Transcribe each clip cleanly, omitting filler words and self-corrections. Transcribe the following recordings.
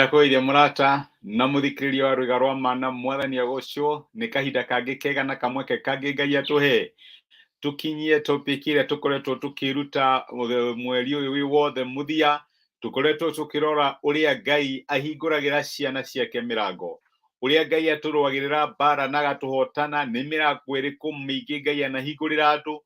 Nĩndakũgeithia mũrata na mũthikĩrĩria wa rwĩga rwa ma na mwathani agocwo nĩ kahinda kangĩ kega na kamweke kangĩ Ngai atũhe tũkinyie topic ĩrĩa tũkoretwo tũkĩruta mweri ũyũ wĩ wothe mũthia. Tũkoretwo tũkĩrora ũrĩa Ngai ahingũragĩra ciana ciake mĩrango, ũrĩa Ngai atũrũagĩrĩra mbara na agatũhotana. Nĩ mĩrango ĩrĩkũ mĩingĩ Ngai anahingũrĩra andũ,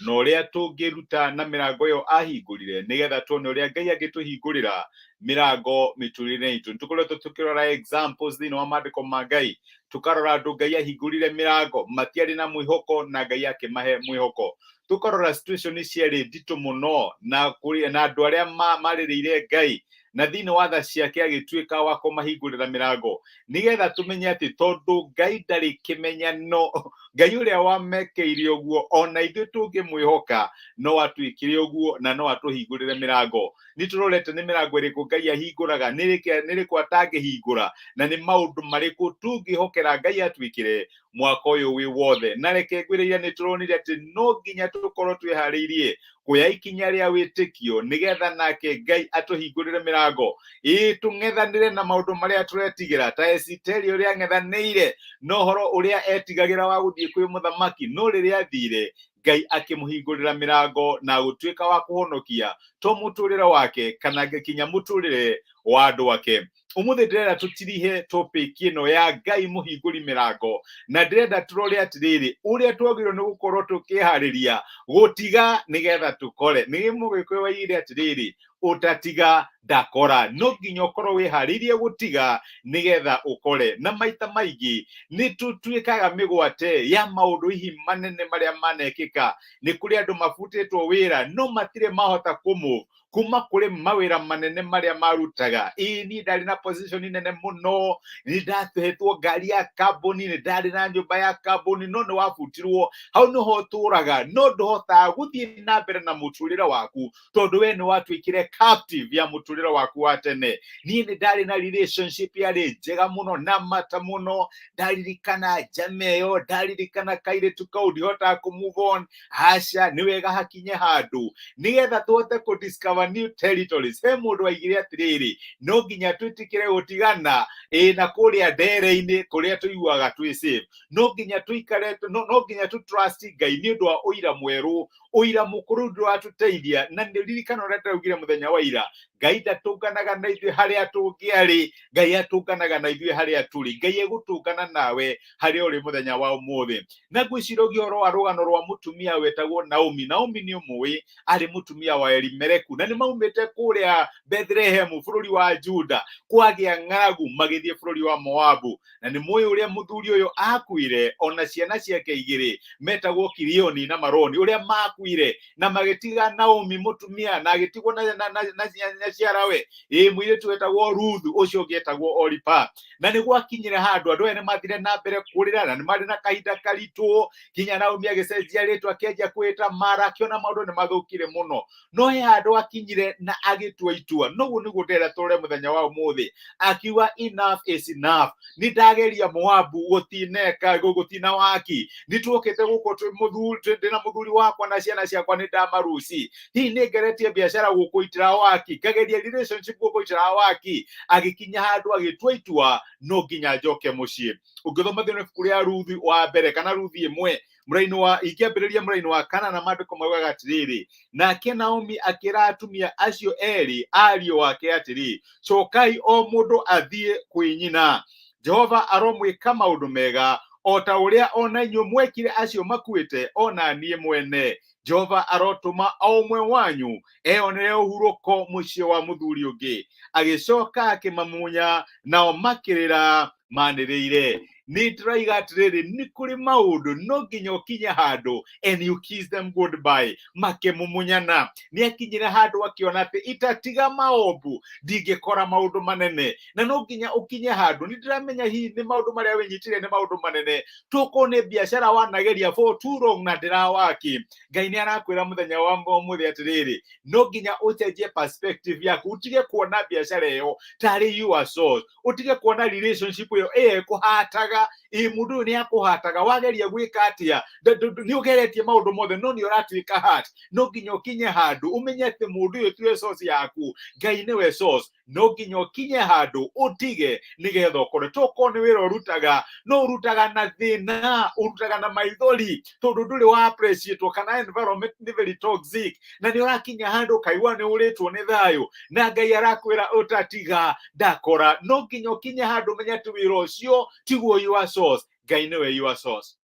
na ũrĩa tũngĩruta na mĩrango ĩyo ahingũrire, nĩgetha tuone ũrĩa Ngai angĩtũhingũrĩra mĩrango mĩtũrĩre itũ. Nĩtũkoretwo tũkĩrora examples thĩinĩ wa maandĩko ma Ngai, tũkarora andũ Ngai ahingũrire mĩrango matiarĩ na mwĩhoko na Ngai akĩmahe mwĩhoko. Tũkarora situation ciarĩ nditũ mũno na kũrĩ na andũ arĩa marĩrĩire Ngai na thĩinĩ wa tha ciake agĩtuĩka wa kũmahingũrĩra mĩrango, nĩgetha tũmenye atĩ tondũ Ngai ndarĩ kĩmenyano, Ngai ũrĩa wamekĩire ũguo ona ithuĩ tũngĩmwĩhoka no atwĩkĩre ũguo na no atũhingũrĩre mĩrango. Nĩ tũrorete nĩ mĩrango ĩrĩkũ Ngai ahingũraga, nĩ ĩrĩkũ atangĩhingũra, na nĩ maũndũ marĩkũ tũngĩhokera Ngai atwĩkĩre mwaka ũyũ wĩ wothe. Na reke ngwĩre, ira nĩ tũronire atĩ no nginya tũkorwo twĩharĩirie kuoya ikinya rĩa wĩtĩkio nĩgetha nake Ngai atũhingũrĩre mĩrango, ĩĩ tũng'ethanĩre na maũndũ marĩa tũretigĩra, ta Esiteri ũrĩa ang'ethanĩire na ũhoro ũrĩa etigagĩra wa gũthiĩ kwĩ mũthamaki, no rĩrĩa athire Ngai akĩmũhingũrĩra mĩrango na gũtuĩka wa kũhonokia to mũtũrĩre wake kana nginya mũtũrĩre wa andũ ake. Ũmũthĩ ndĩrenda tũtirihe topic ĩno ya Ngai mũhingũri mĩrango, na ndĩrenda tũrore atĩrĩrĩ, ũrĩa twagĩrĩirwo nĩ gũkorwo tũkĩharĩria gũtiga nĩgetha tũkore. Nĩ Mũgĩkũyũ waigire atĩrĩrĩ, ũtatiga ndakora. No nginya ũkorwo wĩharĩirie gũtiga nĩgetha ũkore. Na maita maingĩ nĩ tũtuĩkaga mĩgwate ya maũndũ hihi manene marĩa manekĩka. Nĩ kũrĩ andũ mabutĩtwo wĩra no matirĩ mahota kũmove kuma kũrĩ mawĩra manene marĩa marutaga. Ĩĩ, niĩ ndarĩ na position nene mũno, nĩ ndahetwo ngari ya kambuni, nĩ ndarĩ na nyũmba ya kambuni, no nĩ wabutirwo. Hau nĩho ũtũraga, no ndũhotaga gũthiĩ na mbere na mũtũrĩre waku tondũ we nĩ watuĩkire captive ya mũtũrĩre waku wa tene. Niĩ nĩ ndarĩ na relationship yarĩ njega mũno na mata mũno, ndaririkana njama ĩyo, ndaririkana kairĩtu kau, ndihotaga kũ move on. Aca, nĩ wega hakinye handũ nĩgetha tũhote kũ discover new territories. He mũndũ waigire atĩrĩrĩ, no nginya twĩtĩkĩre gũtigana ĩ na kũrĩa ndere-inĩ kũrĩa tũiguaga twĩ safe. No nginya tũikare, no nginya tũ trust Ngai nĩ ũndũ wa ũira mwerũ. Ũira mũkũrũ ndũratũteithia. Na nĩ ririkana ũrĩa ndaugire mũthenya wa ira, Ngai ndatũnganaga na ithuĩ harĩa tũngĩarĩ, Ngai atũnganaga na ithuĩ harĩa tũrĩ. Ngai egũtũngana nawe harĩa ũrĩ mũthenya wa ũmũthĩ. Na ngwĩciragia ũhoro wa rũgano rwa mũtumia wetagwo Naomi. Naomi nĩ ũmũĩ, arĩ mũtumia wa Elimeleku, na nĩ maumĩte kũrĩa Bethlehemu bũrũri wa Juda, kwagĩa ng'aragu magĩthiĩ bũrũri wa Moabu. Na nĩ mũĩ ũrĩa mũthuri ũyũ akuire, ona ciana ciake igĩrĩ metagwo Kilioni na Maroni, ũrĩa makuire na magĩtiga Naomi mũtumia, na agĩtigwo na ciarawe, ĩ mũirĩtu wetagwo Ruth, ũcio ũngĩ etagwo Oripa. Na nĩ gwakinyire handũ andũ aya nĩ mathire na mbere kũrĩra, na nĩ marĩ na kahinda karitũ, kinya Naomi agĩcenjia rĩtwa, akĩanjia kwĩta Mara, akĩona maũndũ nĩ mathũkire mũno. No he handũ akinyire na agĩtua itua. Noguo nĩguo ndĩrenda tũrore mũthenya wa ũmũthĩ. Akiuga enough is enough, nĩ ndageria Moabu gũtineka, gũtina waki, nĩ tuokĩte gũkũ twĩ mũthuri, ndĩ na mũthuri wakwa na ciana ciakwa, nĩ ndamaruci, hihi nĩ ngeretie biacara gũkũ itira waki, ngageria relationship gũkũ itira waki. Agĩkinya handũ agĩtua itua, no nginya njoke mũciĩ. Ũngĩthoma thĩinĩ wa ibuku rĩa Ruthi wa mbere kana Ruthi 1 mũraini wa ingĩambĩrĩria mũraini wa kana, na maandĩko maugaga atĩrĩrĩ, nake Naomi akĩra atumia acio erĩ ariũ ake atĩrĩ, cokai o mũndũ athiĩ kwĩ nyina. Jehova aromwĩka maũndũ mega o ta ũrĩa ona inyuĩ mwekire acio makuĩte ona niĩ mwene. Jehova arotũma o ũmwe wanyu eyonere ũhurũko mũciĩ wa mũthuri ũngĩ. Agĩcoka akĩmamunya, nao makĩrĩra manĩrĩire. Nĩ ndĩraiga atĩrĩrĩ, nĩ kũrĩ maũndũ no nginya ũkinye handũ and you kiss them goodbye. Makĩmumunyana. Nĩ akinyire handũ akĩona atĩ itatiga maombu ndingĩkora maũndũ manene, na no nginya ũkinye handũ. Nĩ ndĩramenya hihi nĩ maũndũ marĩa wĩnyitire nĩ maũndũ manene, tokorwo nĩ biacara wanageria for too long na ndĩrawaki. Ngai nĩ arakwĩra mũthenya wa ũmũthĩ atĩrĩrĩ, no nginya ũcenjie perspective yaku, ũtige kuona biacara ĩyo tarĩ your source, ũtige kuona relationship ĩyo ĩyo ĩkũhataga. Ĩ mũndũ ũyũ nĩ akũhataga, wageria gwĩka atĩa, nĩ ũgeretie maũndũ mothe no nĩ ũratuĩka hurt. No nginya ũkinye handũ ũmenye atĩ mũndũ ũyũ tiwe source yaku, Ngai nĩwe source. No nginya ũkinye handũ ũtige nĩgetha ũkore. Tokorwo nĩ wĩra ũrutaga, no ũrutaga na thĩna, ũrutaga na maithori, tondũ ndũrĩ wa appreciate kana environment nĩ very toxic, na nĩ ũrakinya handũ ũkaigua nĩ ũrĩtwo nĩ thayũ, na Ngai arakwĩra ũtatiga ndakora. No nginya ũkinye handũ ũmenye atĩ wĩra ũcio tiguo your source, Ngai nĩwe your source.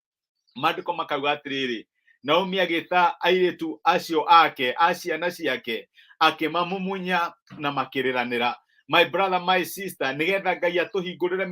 Maandĩko makauga atĩrĩrĩ, Naomi agĩta airĩtu acio ake a ciana ciake, akĩmamumunya na makĩrĩranĩra. My brother, my sister, nĩgetha Ngai atũhingũrĩre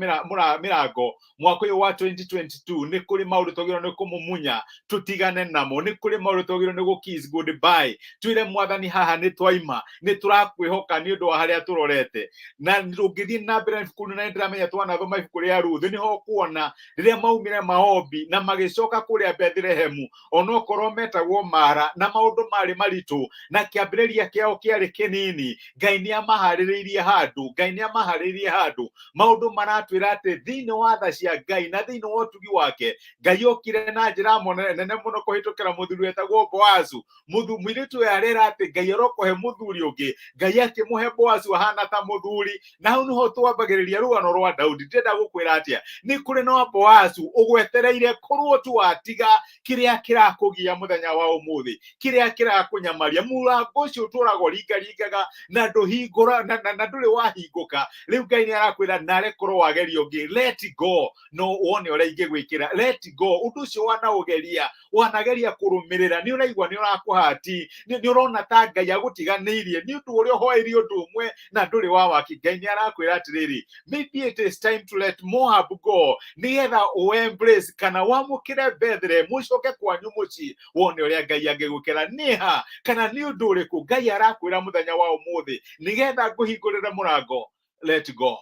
mĩrango mwaka ũyũ wa 2022, nĩ kũrĩ maũndũ twagĩrĩirwo nĩ kũmumunya tũtigane namo. Nĩ kũrĩ maũndũ twagĩrĩirwo nĩ gũ kiss goodbye, twĩre Mwathani haha nĩ twaima, nĩ tũrakwĩhoka nĩ ũndũ wa harĩa tũrorete. Na ũngĩthiĩ na mbere ibuku, na nĩndĩramenya twanathoma ibuku rĩa Ruth, nĩho ũkuona rĩrĩa maumire Maombi na magĩcoka kũrĩa Bethlehemu, onokorwo metagwo Mara na maũndũ marĩ maritũ na kĩambĩrĩria kĩao kĩarĩ kĩnini, Ngai nĩ amaharĩrĩirie handũ. Ngai nĩ amaharĩrĩirie handũ. Maũndũ maratwĩra atĩ thĩinĩ wa tha cia Ngai na thĩinĩ wa ũtugi wake, Ngai okire na njĩra nene mũno kũhĩtũkĩra mũthuri wetagwo Boazu. Mũirĩtu ũyũ arera atĩ Ngai arokũhe mũthuri ũngĩ, Ngai akĩmũhe Boazu ahana ta mũthuri. Na hau nĩho twambagĩrĩria rũgano rwa Daudi. Ndĩrenda gũkwĩra atĩa, nĩ kũrĩ na Boazu ũgwetereire korwo tu watiga kĩrĩa kĩrakũgia mũthenya wa ũmũthĩ, kĩrĩa kĩrakũnyamaria. Mũrango ũcio ũtũraga ũringaringaga na ndũhingũra na ndũrĩ wahingũka. Rĩu Ngai nĩ arakwĩra narĩ korwo wageria ũngĩ, let go, no wone ũrĩa ingĩgwĩkĩra. Let go ũndũ ũcio wanaũgeria, wanageria kũrũmĩrĩra, nĩ ũraigua nĩ ũrakũhati, nĩ ũrona ta Ngai agũtiganĩirie nĩ ũndũ ũrĩa ũhoeirie ũndũ ũmwe na ndũrĩ wa waki. Ngai nĩ arakwĩra atĩrĩrĩ, maybe it is time to let Moab go, nĩgetha ũ embrace kana wamũkĩre Bethlehem, mũcoke kwanyu mũciĩ, wone ũrĩa Ngai angĩgwĩkĩra. Nĩha kana nĩ ũndũ ũrĩkũ Ngai arakwĩra mũthenya wa ũmũthĩ, nĩgetha ngũhingũrĩre mũrango? Let go.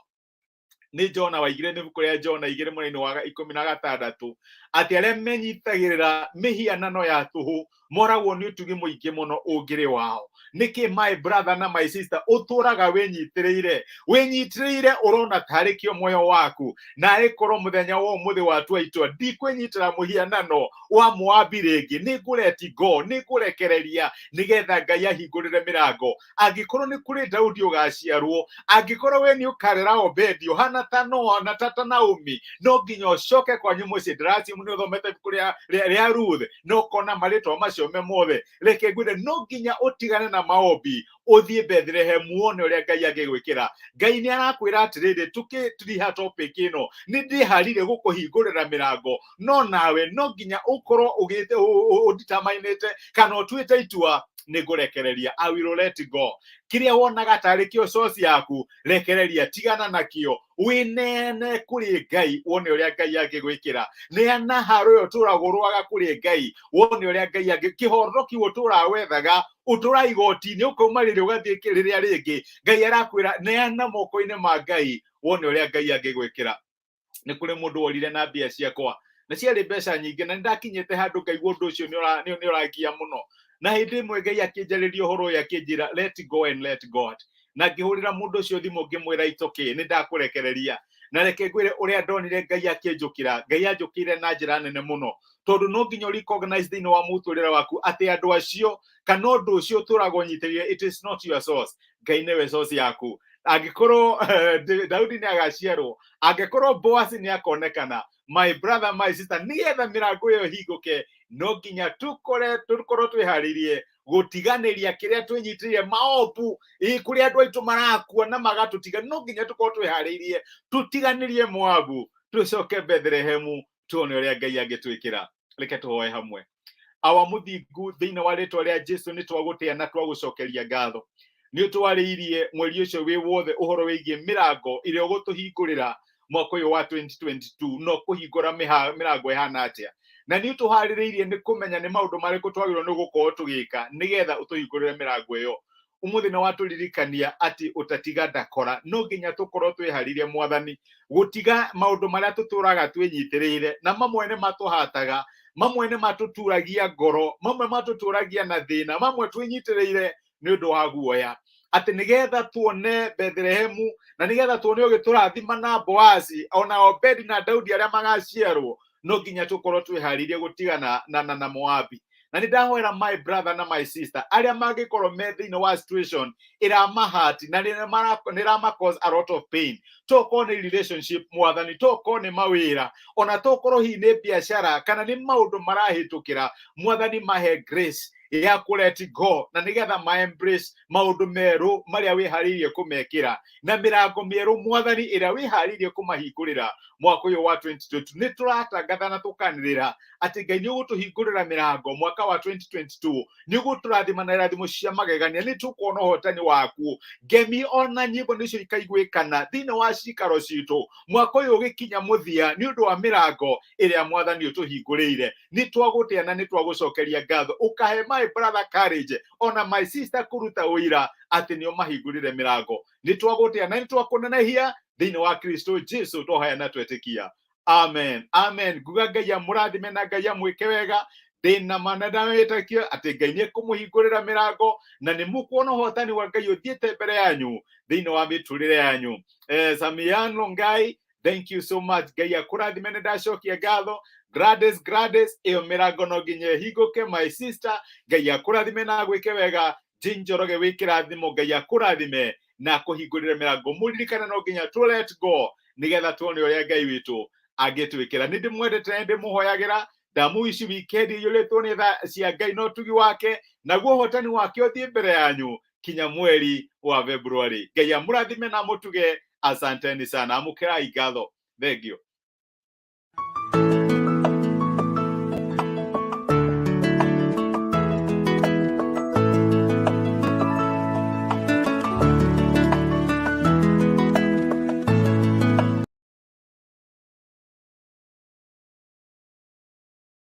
Nĩ Jona waigire, nĩ ibuku rĩa Jona 2 mũraini wa 16, atĩ arĩa menyitagĩrĩra mĩhianano ya tũhũ moragwo nĩ ũtugi mũingĩ mũno ũngĩrĩ wao. Nĩkĩ, my brother na my sister, ũtũraga wĩnyitĩrĩire, wĩnyitĩrĩire, ũrona tarĩ kĩo muoyo waku? Na ĩkorwo mũthenya wa ũmũthĩ watua itua, ndikwĩnyitĩra mũhianano wa Moabi rĩngĩ, nĩ ngũ let go, nĩ ngũrekereria, nĩgetha Ngai ahingũrĩre mĩrango. Angĩkorwo nĩ kũrĩ Daudi ũgaciarwo, angĩkorwo we nĩ ũkarera Obedi ũhana ta Noa na tata Naomi, no nginya ũcoke kwanyu mũciĩ. Ndĩracimu nĩ ũthomete ibuku rĩa Ruth na ũkona marĩtwa macio me mothe. Reke ngwĩre, no nginya ũtigane na Maombi, ũthiĩ Bethlehem, wone ũrĩa Ngai angĩgwĩkĩra. Ngai nĩ arakwĩra atĩrĩrĩ, tũkĩtiriha topic ĩno, nĩ ndĩharire gũkũhingũrĩra mĩrango, no nawe no nginya ũkorwo ũgĩte ũnditamainĩte kana ũtuĩte itua, nĩ ngũrekereria. I will let go. Kĩrĩa wonaga tarĩ kĩo source yaku, rekereria, tigana nakĩo, wĩneane kũrĩ Ngai, wone ũrĩa Ngai angĩgwĩkĩra. Neana haro ĩyo ũtũraga ũrũaga kũrĩ Ngai, wone ũrĩa Ngai angĩ kĩhooto kĩu ũtũraga wethaga, ũtũra igoti-inĩ, ũkauma rĩrĩ ũgathiĩ rĩrĩa rĩngĩ. Ngai arakwĩra neana moko-inĩ ma Ngai, wone ũrĩa Ngai angĩgwĩkĩra. Nĩ kũrĩ mũndũ worire na mbia ciakwa, na ciarĩ mbeca nyingĩ, na nĩ ndakinyĩte handũ ngaigua ũndũ ũcio nĩ ũrangia mũno. Na hĩndĩ ĩmwe Ngai akĩnjarĩria ũhoro ũyũ, akĩnjĩra, "Let go and let God." Na ngĩhũrĩra mũndũ ũcio thimũ, ngĩmwĩra, "It's okay, nĩ ndakũrekereria." Na reke ngwĩre ũrĩa ndonire Ngai akĩnjũkĩra. Ngai anjũkĩire na njĩra nene mũno, tondũ no nginya ũ recognize thĩinĩ wa mũtũrĩre waku atĩ andũ acio kana ũndũ ũcio ũtũraga ũnyitĩrĩire, it is not your source. Ngai nĩwe source yaku. Angĩkorwo Daudi nĩ agaciarwo, angĩkorwo Boaz nĩ akonekana, my brother, my sister, nĩgetha mĩrango ĩyo ĩhingũke, no nginya tũkore tũkorwo twĩharĩirie gũtiganĩria kĩrĩa twĩnyitĩrĩire maobu. Ĩ kũrĩa andũ aitũ marakua na magatũtiga, no nginya tũkorwo twĩharĩirie tũtiganĩrie Moabu, tũcoke Bethlehemu, tuone ũrĩa Ngai angĩtwĩkĩra. Reke tũhoe hamwe. Awa mũthingu, thĩinĩ wa rĩtwa rĩa Jesu, nĩ twagũtĩa na twagũcokeria ngatho nĩ ũtwarĩirie mweri ũcio wĩ wothe ũhoro wĩgiĩ mĩrango ĩrĩa ũgũtũhingũrĩra mwaka ũyũ wa 2022. No kũhingũra mĩrango ĩhana atĩa? Na nĩ ũtũharĩrĩirie nĩ kũmenya nĩ maũndũ marĩkũ twagĩrĩirwo nĩ gũkorwo tũgĩka nĩgetha ũtũhingũrĩre mĩrango ĩyo. Ũmũthĩ nĩ watũririkania atĩ ũtatiga ndakora. No nginya tũkorwo twĩharĩirie, Mwathani, gũtiga maũndũ marĩa tũtũraga twĩnyitĩrĩire, na mamwe nĩ matũhataga, mamwe nĩ matũturagia ngoro, mamwe matũtũragia na thĩna, mamwe twĩnyitĩrĩire nĩ ũndũ wa guoya, atĩ nĩgetha tuone Bethlehemu na nĩgetha tuone ũgĩtũrathima na Boazi ona Obedi na Daudi arĩa magaciarwo, no nginya tũkorwo twĩharĩirie gũtigana na Moabi. Na nĩ ndahoera my brother na my sister arĩa mangĩkorwo me thĩinĩ wa situation ĩramahati na nĩ ĩrama cause a lot of pain, tokorwo nĩ relationship, Mwathani, tokorwo nĩ mawĩra, ona tokorwo hihi nĩ biacara kana nĩ maũndũ marahĩtũkĩra, Mwathani, mahe grace ya kũ let go na nĩgetha ma embrace maũndũ merũ marĩa wĩharĩirie kũmekĩra na mĩrango mĩerũ, Mwathani, ĩrĩa wĩharĩirie kũmahingũrĩra mwaka ũyũ wa 2022. Nĩ tũratangatha na tũkanĩrĩra atĩ Ngai nĩ ũgũtũhingũrĩra mĩrango mwaka wa 2022, nĩ ũgũtũrathima na irathimo cia magegania, nĩ tũkuona ũhotani waku. Ngemi ona nyĩmbo nĩcio ikaiguĩkana thĩinĩ wa cikaro citũ mwaka ũyũ ũgĩkinya mũthia, nĩ ũndũ wa mĩrango ĩrĩa Mwathani ũtũhingũrĩire. Nĩ twagũtĩa na nĩ twagũcokeria ngatho. Ũkahe my brother courage ona my sister kũruta ũira atĩ nĩ ũmahingũrĩre mĩrango. Nĩ twagũtĩa na nĩ twakũnenehia thĩinĩ wa Kristo Jesu twahoya na twetĩkia, amen, amen. Nguga Ngai amũrathime na Ngai amwĩke wega. Ndĩna ma na ndawĩtĩkio atĩ Ngai nĩ ekũmũhingũrĩra mĩrango na nĩ mũkuona ũhotani wa Ngai ũthiĩte mbere yanyu thĩinĩ wa mĩtũrĩre yanyu. Samian Longai, thank you so much. Ngai akũrathime, nĩ ndacokia ngatho. Gladys, Gladys, ĩyo mĩrango no nginya ĩhingũke, my sister. Ngai akũrathime na agwĩke wega. Jane Njoroge, wĩ kĩrathimo. Ngai akũrathime na akũhingũrĩre mĩrango. Mũririkane no nginya tũ let go nĩgetha tuone ũrĩa Ngai witũ angĩtwĩkĩra. Nĩ ndĩmwendete, nĩ ndĩmũhoyagĩra. Ndamuici wikendi iyũrĩtwo nĩ tha cia Ngai na ũtugi wake, naguo ũhotani wake ũthiĩ mbere yanyu kinya mweri wa February. Ngai amũrathime na mũtuge. Asanteni sana, amũkĩrai ngatho. Thank you.